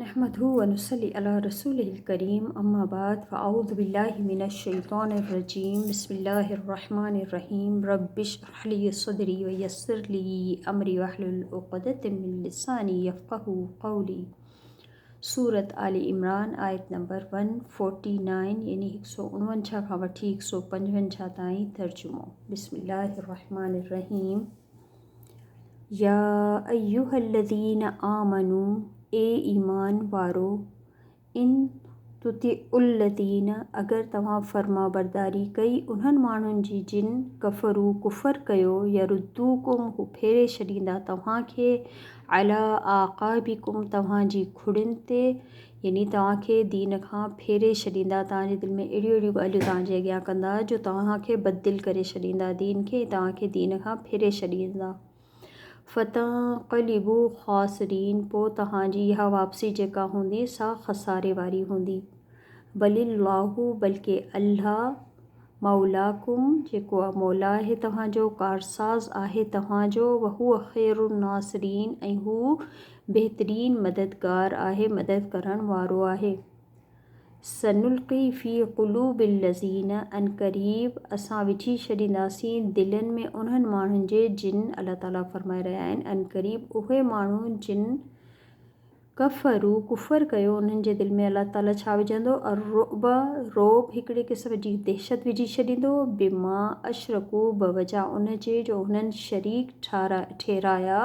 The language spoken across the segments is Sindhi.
نحمده ونصلي علي رسوله الڪريم اما بعد فاعوذ بالله من الشيطان الرجيم بسم الله الرحمن الرحيم رب اشرح لي صدري ويسر لي امري واحلل عقدة من لساني يفقهوا قولي سورة آل عمران آيت نمبر 149 يعني 149 کان وٺي 155 تائين ترجمو بسم الله الرحمن الرحيم يا ايها الذين آمنوا اي ايمان وارو ان تطيعوا الذين اگر توهان فرمانبرداري ڪئي انهن ماڻهن جي جن ڪفروا ڪفر ڪيو يردوڪم هو ڦيري ڇڏيندا توهان کي علي اعقابڪم توهان جي کڙين تي يعني توهان کي دين کان ڦيري ڇڏيندا، توهان جي دل ۾ اهڙيون اهڙيون ڳالهيون توهان جي اڳيان ڪندا جو توهان کي بددل ڪري ڇڏيندا دين کي ۽ توهان کي دين کان ڦيري ڇڏيندا. فتنقلبوا خاسرين پوء توهان جي اها واپسي جيڪا هوندي سا خساري واري هوندي. بل الله بلڪه الله مولاڪم جيڪو مولا آهي توهان جو، ڪارساز آهي توهان جو، وهو خير الناصرين ۽ هو بهترين مددگار آهي، مدد ڪرڻ وارو آهي. سنلقي في قلوب الذين عنقريب اسان وجهي ڇڏينداسين دلين ۾ انهن ماڻهن جي جن، الله تعالي فرمائي رهيا آهن، عنقريب اهي ماڻهو جن ڪفروا ڪفر ڪيو انهن جي دل ۾ الله تعالي ڇا وجهندو الرعب رعب هڪڙي قسم جي دهشت وجهي ڇڏيندو بما اشرڪو بوجه ان جي جو هنن شريڪ ٺهرايا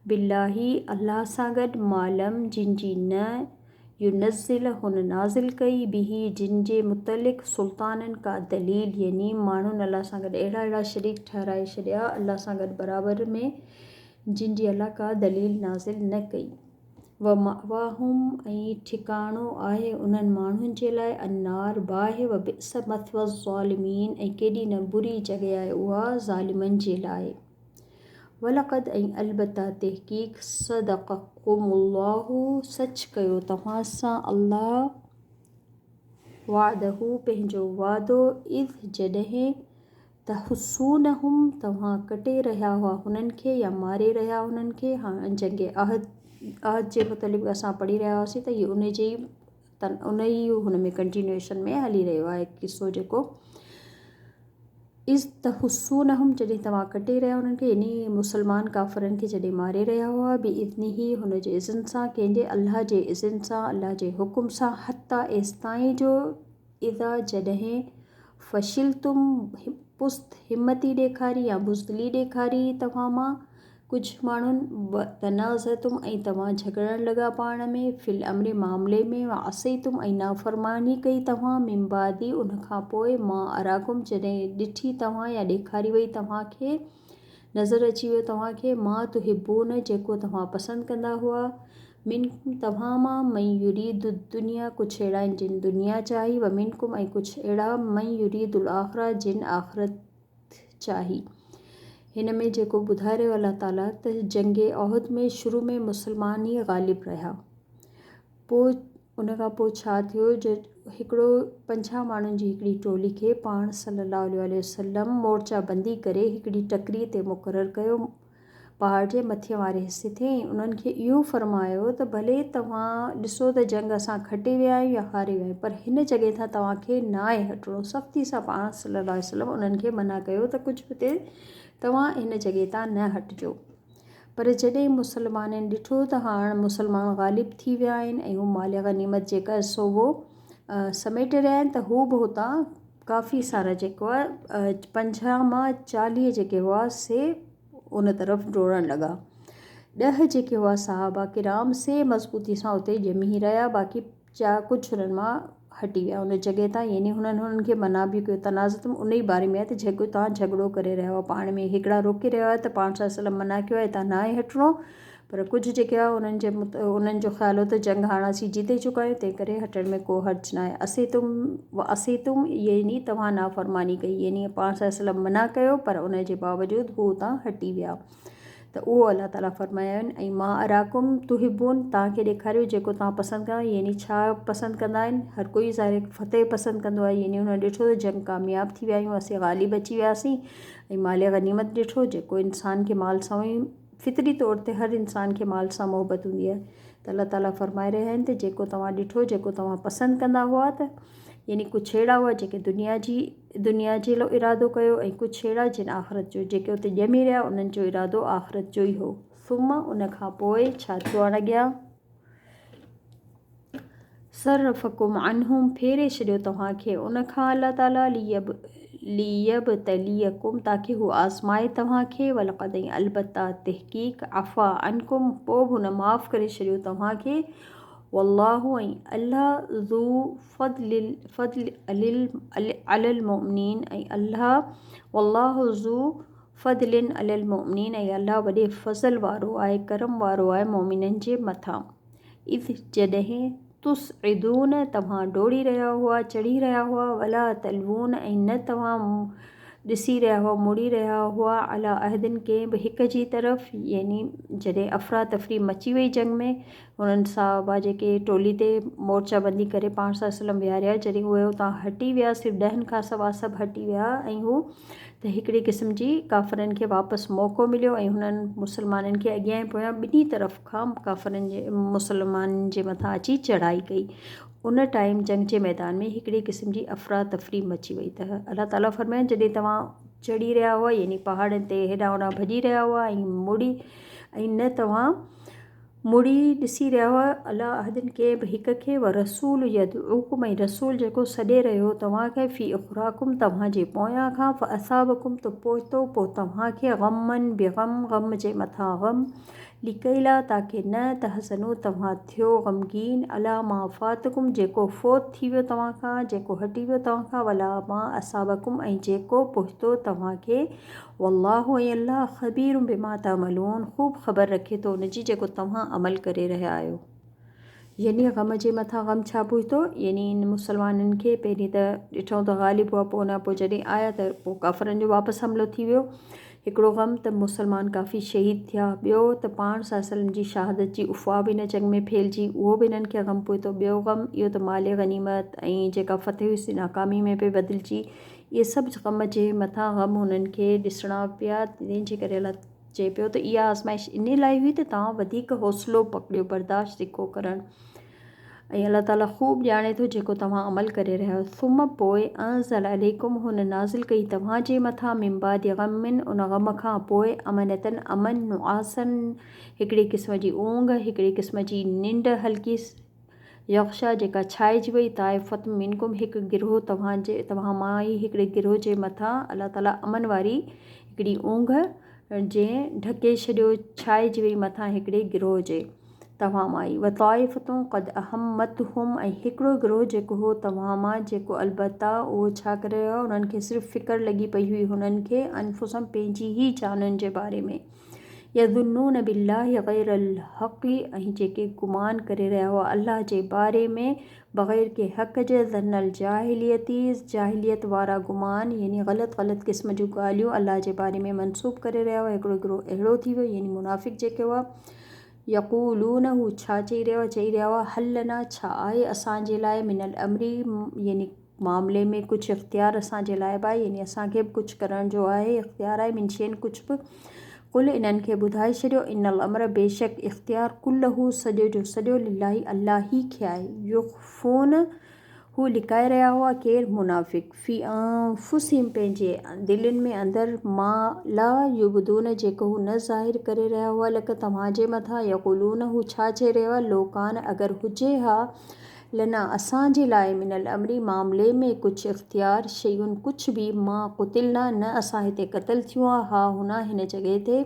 بالله الله سان گڏ مالم جن جي نه ينزل هن نازل ڪئي به جن جي متعلق سلطانن ڪا دليل يعني ماڻهن الله سان گڏ اهڙا اهڙا شريڪ ٺهرائي ڇڏيا الله سان گڏ برابر ۾ جن جي الله ڪا دليل نازل نه ڪئي. ومأواهم ۽ ٺڪاڻو آهي انهن ماڻهن جي لاء النار باهه وبئس مثوي الظالمين ۽ ڪيڏي نه بري جڳهه آهي اها ظالمن جي لاء. ولقد ۽ البته تحقيق صدقڪم الله سچ ڪيو توهان سان الله وعده پنهنجو وعدو اذ جڏهن تحسونهم توهان ڪٽي رهيا هئا هنن کي يا ماري رهيا هنن کي هاڻ جنگ احد احد جي متعلق اسان پڙهي رهيا هئاسين ته هي ان جي ئي ان ئي هن ۾ ڪنٽينيوشن ۾ هلي رهيو آهي قصو جيڪو از تحسونهم جڏهن توهان ڪٽي رهيا هنن کي يعني مسلمان ڪافرن کي جڏهن ماري رهيا هئا باذنه هن جي اذن سان ڪنهن جي الله جي اذن سان الله جي حڪم سان حتيٰ ايستائين جو اذا جڏهن فشلتم پست همتي ڏيکاري يا بزدلي ڏيکاري توهان مان ڪجهه ماڻهن وتنازعتم ۽ توهان جهڳڙڻ لڳا پاڻ ۾ في الامر معاملي ۾ وعصيتم ۽ نافرماني ڪئي توهان من بعد ان کان پوء ما اراڪم جڏهن ڏٺي توهان يا ڏيکاري وئي توهان کي نظر اچي ويو توهان کي، ما تحبون جيڪو توهان پسند ڪندا هئا، منڪم توهان مان، من يريد الدنيا ڪجهه اهڙا آهن جن دنيا چاهي، ومنڪم ۽ ڪجهه اهڙا، من يريد الاخره جن آخرت چاهي. هن ۾ جيڪو ٻڌائي رهيو الله تعالي ته جنگ احد ۾ شروع ۾ مسلمان ئي غالب رهيا پوء ان کان پوء ڇا ٿيو جو هڪڙو 50 ماڻهن جي هڪڙي ٽولي کي پاڻ صلي الله عليه وآله وسلم مورچا بندي ڪري هڪڙي ٽڪري تي مقرر ڪيو پهاڙ جي مٿي واري حصي تي ۽ انهن کي اهو فرمايو ته ڀلي توهان ڏسو ته جنگ اسان کٽي ويا آهيون يا هاري ويا آهيون پر هن جڳهه تان توهان کي ناهي هٽڻو سختي سان پاڻ صلي الله عليه وسلم انهن کي منع ڪيو ته ڪجهه به توهان هن جڳهه تان نه هٽجو. پر جڏهن مسلمانن ڏٺو ته هاڻ مسلمان غالب ٿي ويا آهن ۽ هو مال غنيمت جيڪا سو اهو سميٽي رهيا آهن ته هو به هتان ڪافي سارا جيڪو آهي 50 مان 40 جيڪي هئا سي ان طرف ڊوڙڻ لڳا. 10 جيڪي هئا صحابه ڪرام سي مضبوطي سان اتي ڄمي رهيا باقي جا ڪجهه هنن مان هٽي ويا ان جڳهه تان يعني هنن هنن کي منع به ڪيو تنازع ان ئي باري ۾ آهي ته جهڳ تان جهڳڙو ڪري رهيا هئا پاڻ ۾ هڪڙا روڪي رهيا هئا ته پاڻ صلي وسلم منع ڪيو آهي هتان ناهي هٽڻو پر ڪجهه جيڪي هئا انهن جي انهن جو خيال هو ته جنگ هاڻ اسين جيتي چڪا آهيون تنهن ڪري هٽڻ ۾ ڪو حرج ناهي اسيتم اسيتم يعني توهان نافرماني ڪئي يعني پاڻ صلي وسلم منع ڪيو پر ان جي باوجود هو اتان هٽي ويا ته اهو الله تعاليٰ فرمايائين ۽ ما اراڪم تحبون توهان کي ڏيکاريو جيڪو توهان پسند ڪندا آهيو يعني ڇا پسند ڪندا آهن هر ڪوئي ظاهر فتح پسند ڪندو آهي يعني هن ڏٺو ته جنگ ڪامياب ٿي ويا آهيون اسين غالب اچي وياسين ۽ مال غنيمت ڏٺو جيڪو انسان کي مال سان ئي فطري طور تي هر انسان کي مال سان محبت هوندي آهي ته الله تعاليٰ فرمائي رهيا آهن ته جيڪو توهان ڏٺو جيڪو توهان پسند ڪندا هئا ته يعني ڪجهه اهڙا هئا جيڪي دنيا جي دنيا جي لاء ارادو ڪيو ۽ ڪجهه اهڙا جن آخرت جو جيڪي اتي ڄمي رهيا انهن جو ارادو آخرت جو ئي هو ثم ان کان پوء ڇا ٿيو هاڻ اڳيان صرفڪم عنهم ڦيري ڇڏيو توهان کي ان کان الله تعالي ليب ليبتليڪم تاڪه هو آزمائي توهان کي ولقد ۽ البته تحقيق عفا عنڪم پوء به هن معاف ڪري ڇڏيو توهان کي والله ۽ الله ذو فضل فضل علي المؤمنين ۽ الله والله ذو فضل علي المؤمنين ۽ الله وڏي فضل وارو آهي ڪرم وارو آهي مؤمنن جي مٿان. اذ جڏهن تصعدون توهان ڊوڙي رهيا هئا، چڙهي رهيا هئا، ولا تلوون ۽ نه توهان ڏسي رهيا هئا، مڙي رهيا هئا، علي احد ڪنهن به هڪ جي طرف، يعني جڏهن افراتفري مچي وئي جنگ ۾، انهن صحابه جيڪي ٽولي تي مورچا بندي ڪري پاڻ صلي الله عليه وسلم ويهاريا، جڏهن اهي اتان هٽي ويا، صرف ڏهن کان سوا سڀ هٽي ويا ۽ هو ته هڪڙي قسم جي ڪافرن کي واپس موقعو مليو ۽ هنن مسلمانن کي اڳيان ۽ پويان ٻنهي طرف کان ڪافرن جي مسلمانن جي مٿان اچي چڙهائي ڪئي. ان ٽائيم جنگ جي ميدان ۾ هڪڙي قسم جي افراتفري مچي وئي ته الله تعاليٰ فرمايو جڏهن توهان چڙهي رهيا هئا يعني پهاڙن تي هيڏانهن هوڏانهن ڀڄي رهيا هئا ۽ مڙي ۽ نه توهان مڙي ڏسي رهيا هئا الله احدن ڪنهن به هڪ کي و رسول يدعوڪم ۽ رسول جيڪو سڏي رهيو هو توهان کي في اخراڪم توهان جي پويان کان فاصابڪم ته پهتو پوء توهان کي غمن بغم غم جي مٿان غم لڪي لا تاڪه نه تحزنوا توهان ٿيو غمگين عليٰ ما فاتڪم جيڪو فوت ٿي ويو توهان کان، جيڪو هٽي ويو توهان کان، ولا ما اصابڪم ۽ جيڪو پهتو توهان کي، والله ۽ الله خبير بما تعملون خوب خبر رکي ٿو ان جي جيڪو توهان عمل ڪري رهيا آهيو. يعني غم جي مٿان غم ڇا پهتو يعني ان مسلمانن کي پهرين ته ڏٺائون ته غالب هئا پوء ان کان پوء جڏهن آيا ته پوء ڪافرن جو واپس حملو ٿي ويو هڪڙو غم ته مسلمان ڪافي شهيد ٿيا ٻيو ته پاڻ صلي وسلم جي شهادت جي افواهه به ان جنگ ۾ ڦهلجي اهو به انهن کي غم پهتو ٻيو غم اهو ته مال غنيمت ۽ جيڪا فتح هئي سي ناڪامي ۾ پئي بدلجي اهي سڀ غم جي مٿان غم هنن کي ڏسڻا پيا تنهن جي ڪري الله چئي پيو ته اها آزمائش انهي لاء هئي ته توهان وڌيڪ حوصلو پڪڙيو، برداشت سکو ڪرڻ ۽ الله تعالي خوب ڄاڻي ٿو جيڪو توهان عمل ڪري رهيا آهيو. ثم پوء انزل عليڪم هن نازل ڪئي توهان جي مٿان من بعد غم ان غم کان پوء امنة امن نعاسا هڪڙي قسم جي اونگهه هڪڙي قسم جي ننڊ هلڪي يغشيٰ جيڪا ڇائجي وئي طائفة منڪم هڪ گروهه توهان جي توهان مان ئي هڪڙي گروهه جي مٿان الله تعاليٰ امن واري هڪڙي اونگهه جنهن ڍڪي ڇڏيو ڇائجي وئي مٿان هڪڙي گروهه جي توهان مان ئي وطائفة قد اهمتهم ۽ هڪڙو گروهه جيڪو هو توهان مان جيڪو البته اهو ڇا ڪري رهيو هو انهن کي صرف فڪر لڳي پئي هئي هنن کي انفسهم پنهنجي ئي جانن جي باري ۾ يظنون بالله غير الحق ۽ جيڪي گمان ڪري رهيا هئا الله جي باري ۾ بغير ڪنهن حق جي ظن الجاهليت جاهليت وارا گمان يعني غلط غلط قسم جون ڳالهيون الله جي باري ۾ منسوب ڪري رهيا هئا هڪڙو گروهه اهڙو ٿي ويو يعني منافق جيڪي هئا يقولون هو ڇا چئي رهيا هئا چئي رهيا هئا هل لنا ڇا آهي اسان جي لاء من الامر يعني معاملي ۾ ڪجهه اختيار اسان جي لاء به آهي يعني اسان کي به ڪجهه ڪرڻ جو آهي اختيار آهي من شيء ڪجهه به قل انهن کي ٻڌائي ڇڏيو ان الامر بيشڪ اختيار ڪله سڄو جو سڄو لله الله ئي کي آهي يخفون هو لڪائي رهيا هئا ڪير منافق في انفسهم پنهنجي دلين ۾ اندر ما لا يبدون جيڪو هو نه ظاهر ڪري رهيا هئا لڪ توهان جي مٿان يقولون هو ڇا چئي رهيا هئا لو ڪان اگر هجي ها لنا اسان جي لاء من الامر معاملي ۾ ڪجهه اختيار، شيء ڪجهه به، ما قتلنا نه اسان هتي قتل ٿيون ها، ها هنا هن جڳهه تي،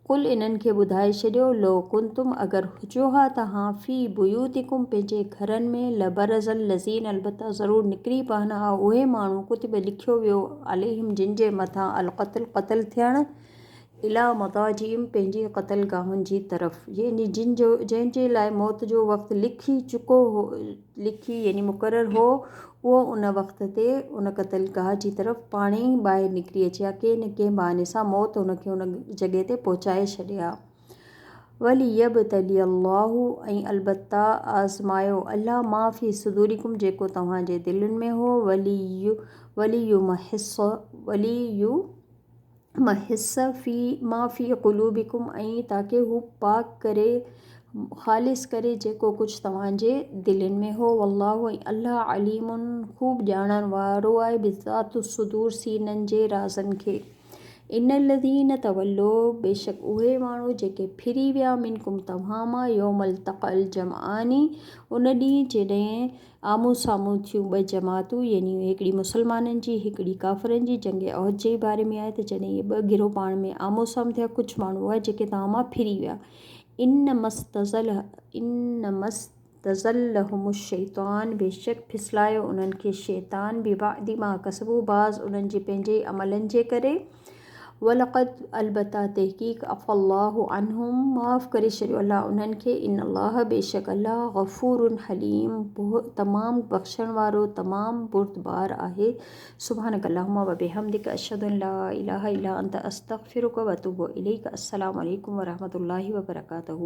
قل انهن کي ٻڌائي ڇڏيو، لو ڪنتم اگر هجو ها توهان في بيوتڪم پنهنجي گهرن ۾، لبرز الذين البته ضرور نڪري پون ها اهي ماڻهو ڪتب لکيو ويو عليهم جن جي مٿان القتل قتل ٿيڻ، اليٰ مضاجعهم پنهنجي قتل گاهن جي طرف يعني جن جو جنهن جي لاء موت جو وقت لکي چڪو هو لکي يعني مقرر هو اهو ان وقت تي ان قتل گاهه جي طرف پاڻ ئي ٻاهر نڪري اچي ها ڪنهن نه ڪنهن بهاني سان موت ان کي ان جڳهه تي پهچائي ڇڏي ها وليبتلي الله ۽ البته آزمايو الله ما في صدورڪم جيڪو توهان جي دلين ۾ هو ولي وليمحص ولي محص في ما في قلوبڪم ۽ تاڪه هو پاڪ ڪري خالص ڪري جيڪو ڪجهه توهان جي دلين ۾ هو. والله ۽ الله عليم خوب ڄاڻڻ وارو آهي بذات الصدور سينن جي رازن کي. ان الذين تولوا بيشڪ اهي ماڻهو جيڪي ڦري ويا منڪم توهان مان يوم التقى الجمعان ان ڏينهن جڏهن آمهون سامهون ٿيون ٻه جماعتون يعني هڪڙي مسلمانن جي هڪڙي ڪافرن جي جنگ احد جي باري ۾ آهي ته جڏهن اهي ٻه گروهه پاڻ ۾ آمهون سامهون ٿيا ڪجهه ماڻهو هئا جيڪي توهان مان ڦري ويا انما استزلهم الشيطان بيشڪ ڦسلايو انهن کي شيطان ببعض ما ڪسبوا بعض انهن جي پنهنجي عملن جي ڪري ولقد البته تحقيق عفا الله عنهم معاف ڪري ڇڏيو الله انهن کي ان الله بيشڪ الله غفور حليم تمام بخشڻ وارو تمام بردبار آهي سبحانك اللهم وبحمدك اشهد ان لا اله الا انت استغفرك واتوب اليك السلام عليڪم ورحمة الله وبرڪاته.